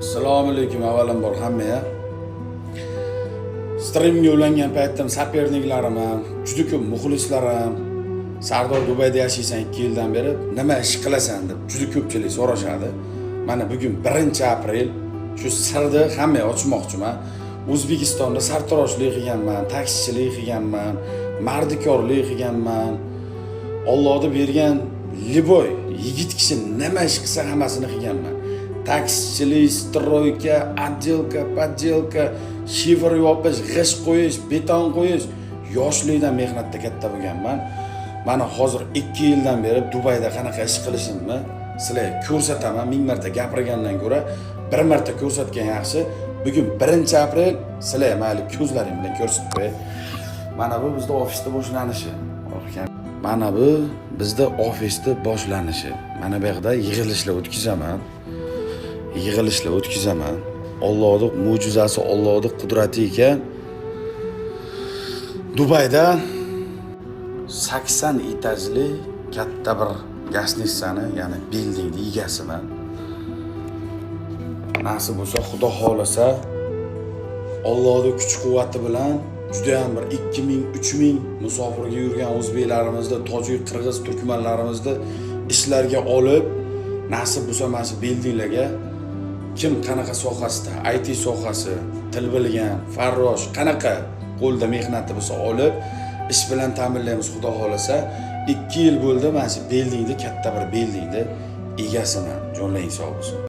Assalomu alaykum avvalambor hammaga. Strimga ulangan paytda соперник larim ham, juda ko'p muxlislar ham "Sardor, Dubayda yashaysan 2 yildan beri, nima ish qilasan?" deb juda ko'pchilik so'rashadi. Mana bugun 1-aprel, shu sirni hammaga ochmoqchiman. O'zbekistonda sartaroshlik qilganman, taksichilik qilganman, mardikorlik qilganman. Allohni bergan любой yigit kishi nima ish qilsa, hammasini qilganman. Taksichilik, стройка, отделка, подделка, shifer yopish, g'isht qo'yish, beton qo'yish. Yoshlikdan mehnatda katta bo'lganman. Mana hozir 2 yildan beri Dubayda qanaqa ish qilishimni sizlarga ko'rsataman. Ming marta gapirgandan ko'ra bir marta ko'rsatgan yaxshi. Bugun 1-aprel, sizlar mayli, ko'zlaring bilan ko'rsatib qo'yay. Mana bu bizda ofisda boshlanishi. Mana bu bizda ofisda boshlanishi. Mana bu yoqda yig'ilishlar o'tkazaman. Yig'ilishlar o'tkazaman. Allohning mo'jizasi, Allohning qudrati ekan. Dubayda 80 etajli katta bir гостиница ni, ya'ni buildingni egasiman. Nasib bo'lsa, Xudo xohlasa, Allohning kuch-quvvati bilan judayam bir 2000, 3000 musofirga yurgan o'zbeklarimizni, tojik, qirg'iz, turkmanlarimizni ishlarga olib, nasib bo'lsa, mana shu buildinglarga kim qanaqa sohasida, IT sohasi, til bilgan, farrosh, qanaqa qo'lda mehnati bo'lsa, olib ish bilan ta'minlaymiz, Xudo xohlasa. 2 yil bo'ldi, mana shu buildingni, katta bir buildingni egasiman. Jonlaring sog' bo'lsin.